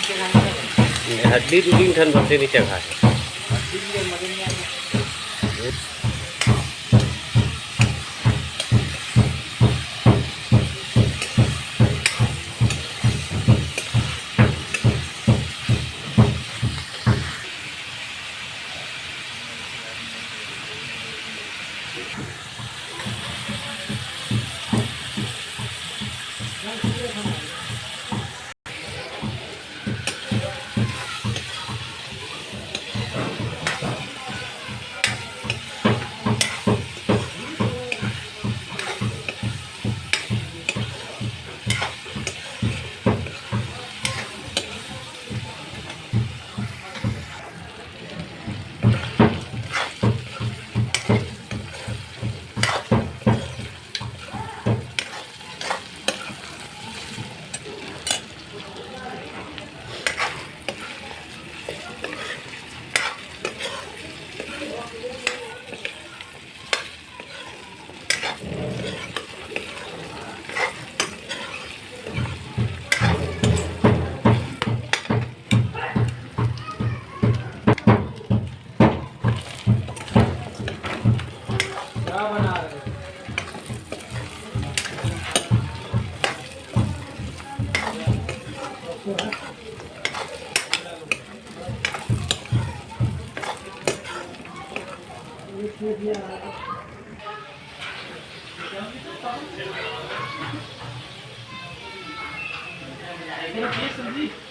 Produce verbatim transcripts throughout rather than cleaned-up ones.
हड्डी दू तीन ठन बचे नीचे घास।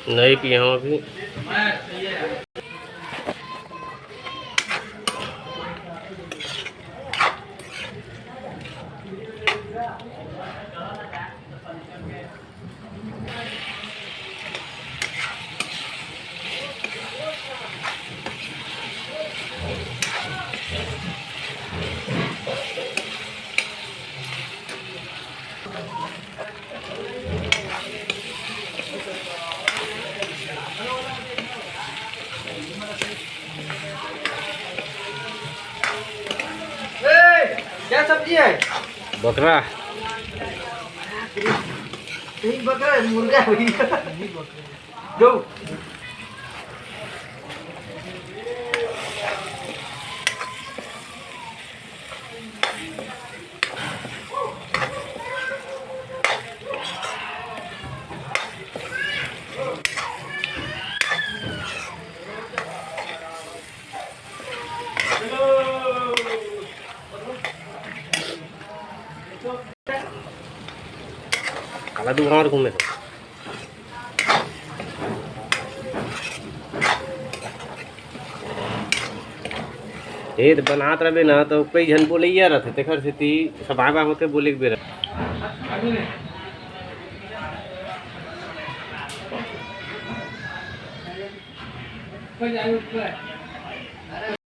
नहीं पिए हँव अभी। ए, क्या सब्जी है? बकरा। नहीं, बकरा है, मुर्गा है भैया। दो। काला दुकान घूमे तो। ए, त बनात रहिबे ना, त कई झन बोलइया रहिथे, तेखर सेती सबाय-बाय होथे बोले के बेरा।